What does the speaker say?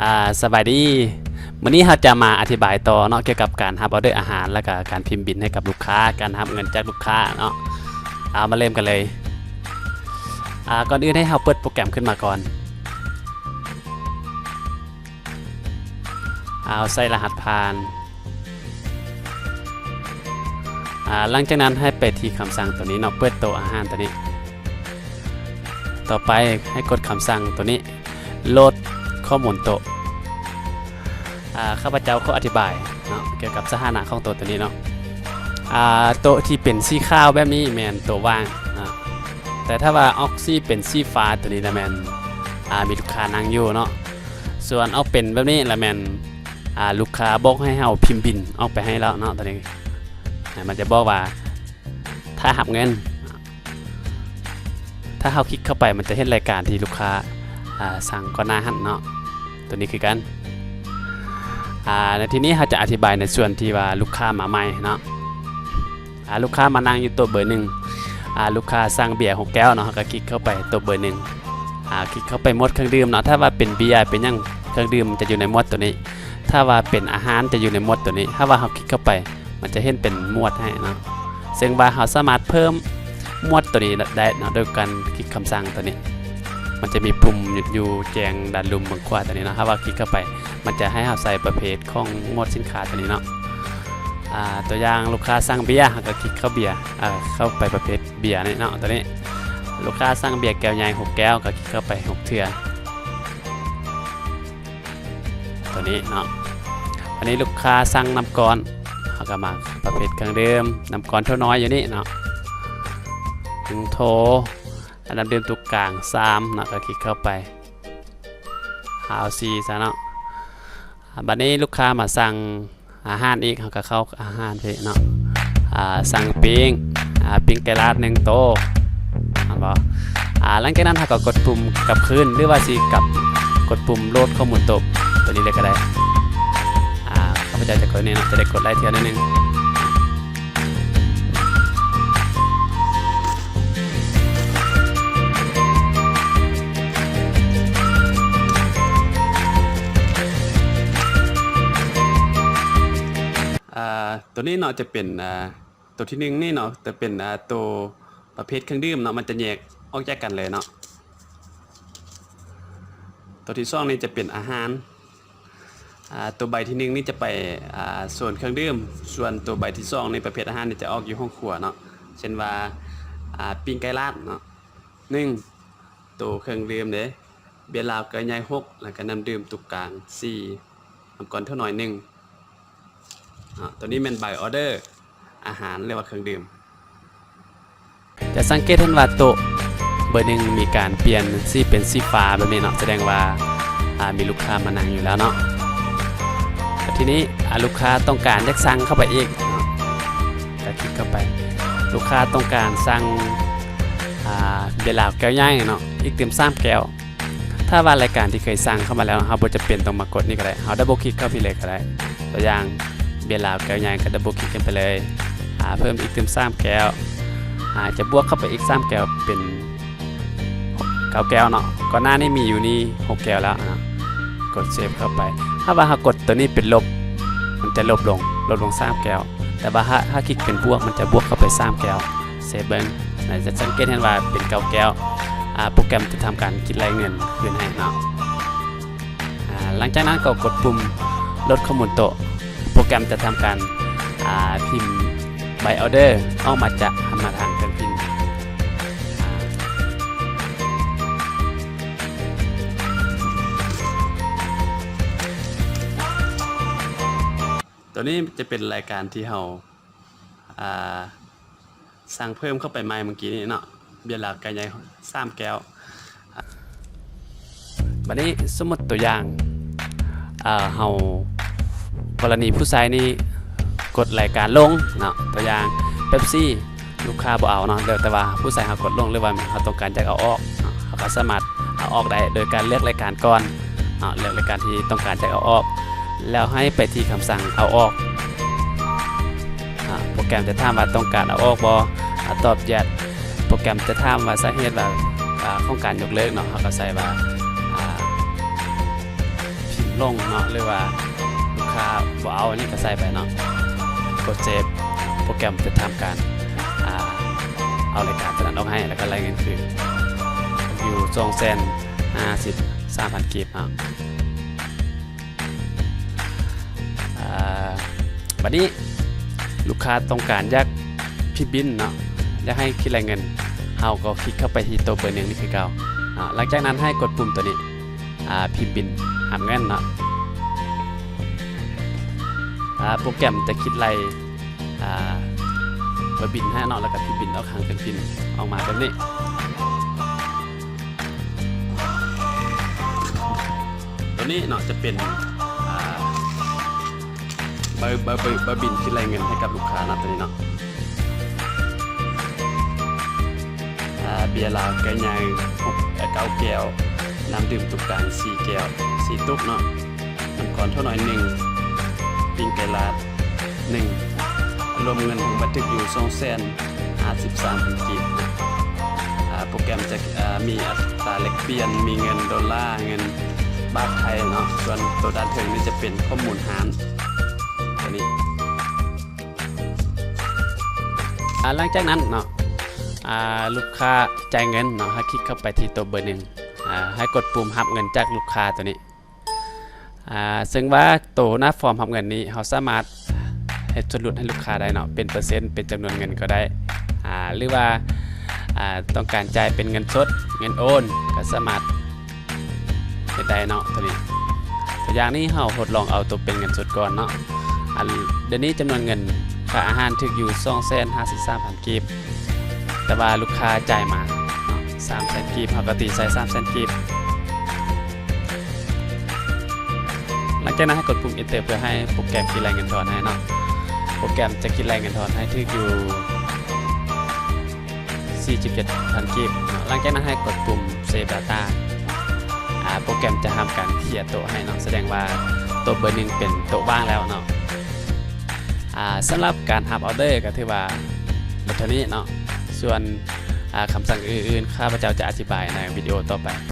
ອ່າ ສະບາຍດີ. ມື້ນີ້ເຮົາຈະມາອະທິບາຍຕໍ່ເນາະ ກ່ຽວກັບການຮັບອອເດີອາຫານ ແລະກະການພິມບິນໃຫ້ກັບລູກຄ້າ, ການຮັບເງິນຈາກລູກຄ້າເນາະ. ເອົາ ມາເລີ່ມກັນເລີຍ. ອ່າ ກ່ອນອື່ນໃຫ້ເຮົາເປີດໂປຣແກຣມຂຶ້ນມາກ່ອນ. ເອົາ ໃສ່ລະຫັດຜ່ານ. ອ່າ ຫຼັງຈາກນັ້ນໃຫ້ໄປທີ່ຄຳສັ່ງໂຕນີ້ເນາະ, ເປີດໂຕອາຫານໂຕນີ້. ຕໍ່ໄປໃຫ້ກົດຄຳສັ່ງໂຕນີ້ ໂຫຼດຂໍ້ມູນໂຕະ. ອ່າ ຂ້າພະເຈົ້າຂໍອະທິບາຍເນາະ ກ່ຽວກັບສະຖານະຂອງໂຕໂຕນີ້ເນາະ. ອ່າ ໂຕທີ່ເປັນສີຂາວແບບນີ້ແມ່ນໂຕວ່າງເນາະ, ແຕ່ຖ້າວ່າອອກສີເປັນສີຟ້າໂຕນີ້ລະແມ່ນ ອ່າ ມີລູກຄ້ານັ່ງຢູ່ເນາະ. ສ່ວນອອກເປັນແບບນີ້ລະແມ່ນ ອ່າ ລູກຄ້າບອກໃຫ້ເຮົາພິມບິນອອກໄປໃຫ້ແລ້ວເນາະ. ໂຕນີ້ ອ່າ ມັນຈະບອກວ່າຖ້າຮັບເງິນ. ຖ້າເຮົາຄລິກເຂົ້າໄປ ມັນຈະເຫັນລາຍການທີ່ລູກຄ້າ ອ່າ ສັ່ງກ່ອນໜ້າຫັ້ນເນາະ. ໂຕນີ້ຄືກັນ. ອ່າ ໃນທີ່ນີ້ເຮົາຈະອະທິບາຍໃນສ່ວນທີ່ວ່າລູກຄ້າມາໃໝ່ເນາະ. ອ່າ ລູກຄ້າມານັ່ງຢູ່ໂຕະເບີໜຶ່ງ. ອ່າ ລູກຄ້າສັ່ງເບຍຫົກແກ້ວເນາະ, ເຮົາກະຄລິກເຂົ້າໄປໂຕະເບີໜຶ່ງ. ອ່າ ຄລິກເຂົ້າໄປໝວດເຄື່ອງດື່ມເນາະ. ຖ້າວ່າເປັນເບຍເປັນຫຍັງ ເຄື່ອງດື່ມມັນຈະຢູ່ໃນໝວດໂຕນີ້. ຖ້າວ່າເປັນອາຫານຈະຢູ່ໃນໝວດໂຕນີ້. ຖ້າວ່າເຮົາຄລິກເຂົ້າໄປ ມັນຈະເຫັນເປັນໝວດໃຫ້ເນາະ, ເຊິ່ງວ່າເຮົາສາມາດເພີ່ມໝວດໂຕນີ້ໄດ້ເນາະ ໂດຍການຄລິກຄຳສັ່ງໂຕນີ້. ມັນຈະມີປຸ່ມຢູ່ແຈງດ້ານລຸ່ມເບື້ອງຂວາໂຕນີ້ເນາະ. ຖ້າວ່າຄລິກເຂົ້າໄປ ມັນຈະໃຫ້ເຮົາໃສ່ປະເພດຂອງໝວດສິນຄ້າໂຕນີ້ເນາະ. ອ່າ ຕົວຢ່າງລູກຄ້າສັ່ງເບຍ ເຮົາກະຄລິກເຂົ້າເບຍ ເຂົ້າໄປປະເພດເບຍນີ້ເນາະ. ໂຕນີ້ລູກຄ້າສັ່ງເບຍແກ້ວໃຫຍ່ຫົກແກ້ວ ກະຄລິກເຂົ້າໄປຫົກເທື່ອ. ໂຕນີ້ເນາະ. ອັນນີ້ລູກຄ້າສັ່ງນ້ຳກ້ອນ ເຮົາກະມາປະເພດເຄື່ອງດື່ມ ນ້ຳກ້ອນຖ້ວຍນ້ອຍຢູ່ນີ້ເນາະ. ໜຶ່ງຖ້ວຍ ອັນນ້ຳດື່ມຕຸກກາງສາມເນາະ ກະຄລິກເຂົ້າໄປ. ເອົາສີ່ຊະເນາະ. ບາດນີ້ລູກຄ້າມາສັ່ງ ອາຫານອີກ ເຮົາກະເຂົ້າອາຫານພີ້ເນາະ. ອ່າ ສັ່ງປີ້ງ ອ່າ ປີ້ງໄກ່ລາດໜຶ່ງໂຕ ເຫັນບໍ່? ອ່າ ຫຼັງຈາກນັ້ນເຮົາກະກົດປຸ່ມກັບຄືນ ຫຼືວ່າຊິກັບ ກົດປຸ່ມໂຫຼດຂໍ້ມູນໂຕະ ໂຕນີ້ເລີຍກະໄດ້. ອ່າ ຂ້າພະເຈົ້າຈະກົດນີ້ເນາະ ຈະໄດ້ກົດຫຼາຍເທື່ອໜ້ອຍໜຶ່ງ. ອ່າ ໂຕນີ້ເນາະ ຈະເປັນ ອ່າ ໂຕທີໜຶ່ງນີ້ເນາະ ຈະເປັນ ອ່າ ໂຕປະເພດເຄື່ອງດື່ມເນາະ ມັນຈະແຍກອອກຈາກກັນເລີຍເນາະ. ໂຕທີສອງນີ້ຈະເປັນອາຫານ. ອ່າ ໂຕໃບທີໜຶ່ງນີ້ຈະໄປ ອ່າ ໂຊນເຄື່ອງດື່ມ, ສ່ວນໂຕໃບທີສອງນີ້ປະເພດອາຫານນີ້ຈະອອກຢູ່ຫ້ອງຄົວເນາະ. ເຊັ່ນວ່າ ອ່າ ປີ້ງໄກ່ລາດເນາະ ໜຶ່ງ ໂຕເຄື່ອງດື່ມເດ້ ເບຍລາວແກ້ວໃຫຍ່ຫົກ ແລ້ວກະນ້ຳດື່ມຕຸກກາງສີ່ ນ້ຳກ້ອນຖ້ວຍນ້ອຍໜຶ່ງ. ອາ ໂຕນີ້ແມ່ນໃບອອເດີອາຫານ ຫຼືວ່າເຄື່ອງດື່ມ. ຈະສັງເກດເຫັນວ່າໂຕະເບີໜຶ່ງມີການປ່ຽນສີເປັນສີຟ້າແບບນີ້ເນາະ, ສະແດງວ່າ ອາ ມີລູກຄ້າມານັ່ງຢູ່ແລ້ວເນາະ. ແລ້ວທີນີ້ ອາ ລູກຄ້າຕ້ອງການຢາກສັ່ງເຂົ້າໄປອີກເນາະ ກະຄລິກເຂົ້າໄປ. ລູກຄ້າຕ້ອງການສັ່ງ ອາ ເບຍລາວແກ້ວໃຫຍ່ເນາະ ອີກຕື່ມສາມແກ້ວ. ຖ້າວ່າລາຍການທີ່ເຄີຍສັ່ງເຂົ້າມາແລ້ວ ເຮົາບໍ່ຈຳເປັນຕ້ອງມາກົດນີ້ກະໄດ້, ເຮົາດັບເບິນຄລິກເຂົ້າພີ້ເລີຍກະໄດ້. ຕົວຢ່າງ ເບຍລາວແກ້ວໃຫຍ່ ກະດັບເບິນຄລິກເຂົ້າໄປເລີຍ. ອາ ເພີ່ມອີກຕື່ມສາມແກ້ວ. ອາ ຈະບວກເຂົ້າໄປອີກສາມແກ້ວເປັນເກົ້າແກ້ວເນາະ. ກ່ອນໜ້ານີ້ມີຢູ່ນີ້ຫົກແກ້ວແລ້ວເນາະ. ກົດເຊບເຂົ້າໄປ. ຖ້າວ່າເຮົາກົດໂຕນີ້ເປັນລົບ ມັນຈະລົບລົງ, ລົບລົງສາມແກ້ວ. ແຕ່ວ່າຖ້າ ຖ້າຄລິກເປັນບວກ ມັນຈະບວກເຂົ້າໄປສາມແກ້ວ. ເຊບເບິ່ງ ຈະສັງເກດເຫັນວ່າເປັນເກົ້າແກ້ວ. ອາ ໂປຣແກຣມຈະທຳການຄິດໄລ່ເງິນຄືນໃຫ້ເນາະ. ອາ ຫຼັງຈາກນັ້ນກໍກົດປຸ່ມໂຫຼດຂໍ້ມູນໂຕະ. ໂປຣແກຣມຈະທຳການ ອາ ພິມໃບອອເດີອອກມາຈາກ ມາທາງເຄື່ອງພິມ. ໂຕນີ້ຈະເປັນລາຍການທີ່ເຮົາ ອາ ສັ່ງເພີ່ມເຂົ້າໄປໃໝ່ມື້ກີ້ນີ້ເນາະ, ເບຍລາວແກ້ວໃຫຍ່ສາມແກ້ວ. ບາດນີ້ສົມມຸດຕົວຢ່າງ ເຮົາ ກໍລະນີຜູ້ໃຊ້ນີ້ກົດລາຍການລົງເນາະ, ຕົວຢ່າງເປັບຊີ ລູກຄ້າບໍ່ເອົາເນາະ, ແລ້ວແຕ່ວ່າຜູ້ໃຊ້ເຮົາກົດລົງ ຫຼືວ່າເຮົາຕ້ອງການຢາກເອົາອອກເນາະ, ເຮົາກະສາມາດເອົາອອກໄດ້ໂດຍການເລືອກລາຍການກ່ອນເນາະ, ເລືອກລາຍການທີ່ຕ້ອງການຢາກເອົາອອກ ແລ້ວໃຫ້ໄປທີ່ຄຳສັ່ງເອົາອອກ. ອາ ໂປຣແກຣມຈະຖາມວ່າຕ້ອງການເອົາອອກບໍ່? ອາ ຕອບ yes. ໂປຣແກຣມຈະຖາມວ່າສາເຫດວ່າ ອາ ຂອງການຍົກເລີກເນາະ, ເຮົາກະໃສ່ວ່າ ອາ ພິມ ລົງເນາະ ຫຼືວ່າລູກຄ້າບໍ່ເອົາ ອັນນີ້ກໍໃສ່ໄປເນາະ ກົດເຊບ. ໂປຣແກຣມຈະທຳການ ອ່າ ເອົາລາຍການຕົວນັ້ນອອກໃຫ້ ແລ້ວກໍໄລ່ເງິນຄືນ ຢູ່ສອງແສນຫ້າສິບສາມພັນກີບເນາະ. ອ່າ ບັດນີ້ລູກຄ້າຕ້ອງການຢາກພິມບິນເນາະ ຢາກໃຫ້ຄິດໄລ່ເງິນ ເຮົາກໍຄລິກເຂົ້າໄປທີ່ໂຕເບີໜຶ່ງນີ້ຄືເກົ່າເນາະ. ຫຼັງຈາກນັ້ນໃຫ້ກົດປຸ່ມໂຕນີ້ ອ່າ ພິມບິນຮັບເງິນເນາະ. ອ່າ ໂປຣແກຣມຈະຄິດໄລ່ ອ່າ ເບີບິນໃຫ້ເນາະ ແລ້ວກໍພິມບິນອອກຫາງເປັນບິນອອກມາແບບນີ້. ໂຕນີ້ເນາະ ຈະເປັນ ອ່າ ໃບ ໃບ ໃບ ໃບບິນທີ່ໄລ່ເງິນໃຫ້ກັບລູກຄ້າເນາະ ໂຕນີ້ເນາະ. ອ່າ ເບຍລາວແກ້ວໃຫຍ່ ຫົກ ເກົ້າແກ້ວ, ນ້ຳດື່ມຕຸກກາງ ສີ່ແກ້ວ ສີ່ຕຸກເນາະ, ນ້ຳກ້ອນຖົ່ວໜ້ອຍໜຶ່ງ, ປີ້ງໄກ່ລາດໜຶ່ງ, ລວມເງິນທັງບັນທຶກຢູ່ສອງແສນ ຫ້າສິບສາມພັນກີບ. ອ່າ ໂປຣແກຣມຈະ ອ່າ ມີອັດຕາແລກປ່ຽນ ມີເງິນໂດລາ ເງິນບາດໄທເນາະ. ສ່ວນໂຕດ້ານເທິງນີ້ຈະເປັນຂໍ້ມູນຮ້ານ ຕົວນີ້. ອ່າ ຫຼັງຈາກນັ້ນເນາະ ອ່າ ລູກຄ້າຈ່າຍເງິນເນາະ ໃຫ້ຄລິກເຂົ້າໄປທີ່ໂຕເບີໜຶ່ງ ອ່າ ໃຫ້ກົດປຸ່ມຮັບເງິນຈາກລູກຄ້າຕົວນີ້. ອ່າ ເຊິ່ງວ່າໂຕໜ້າຟອມຮັບເງິນນີ້ ເຮົາສາມາດເຮັດສ່ວນຫຼຸດໃຫ້ລູກຄ້າໄດ້ເນາະ ເປັນເປີເຊັນ ເປັນຈຳນວນເງິນກໍໄດ້ ອ່າ ຫຼືວ່າ ອ່າ ຕ້ອງການຈ່າຍເປັນເງິນສົດ ເງິນໂອນ ກໍສາມາດເຮັດໄດ້ເນາະ ຕົວນີ້. ຕົວຢ່າງນີ້ເຮົາທົດລອງເອົາໂຕເປັນເງິນສົດກ່ອນເນາະ. ອັນ ດຽວນີ້ຈຳນວນເງິນຄ່າອາຫານຖືກຢູ່ສອງແສນຫ້າສິບສາມພັນກີບ ແຕ່ວ່າລູກຄ້າຈ່າຍມາເນາະ ສາມແສນກີບ ເຮົາກໍຕີໃສ່ສາມແສນກີບ. ຫຼັງຈາກນັ້ນໃຫ້ກົດປຸ່ມ Enter ເພື່ອໃຫ້ໂປຣແກຣມຄິດໄລ່ເງິນທອນໃຫ້ເນາະ. ໂປຣແກຣມຈະຄິດໄລ່ເງິນທອນໃຫ້ຖືກຢູ່ສີ່ສິບເຈັດພັນກີບເນາະ. ຫຼັງຈາກນັ້ນໃຫ້ກົດປຸ່ມ Save Data ອ່າ ໂປຣແກຣມຈະທຳການເຄລຍໂຕະໃຫ້ເນາະ ສະແດງວ່າໂຕະເບີໜຶ່ງເປັນໂຕະວ່າງແລ້ວເນາະ. ອ່າ ສຳລັບການຮັບອອເດີກໍຖືວ່າໝົດເທົ່ານີ້ເນາະ. ສ່ວນ ອ່າ ຄຳສັ່ງອື່ນໆ ຂ້າພະເຈົ້າຈະອະທິບາຍໃນວິດີໂອຕໍ່ໄປ.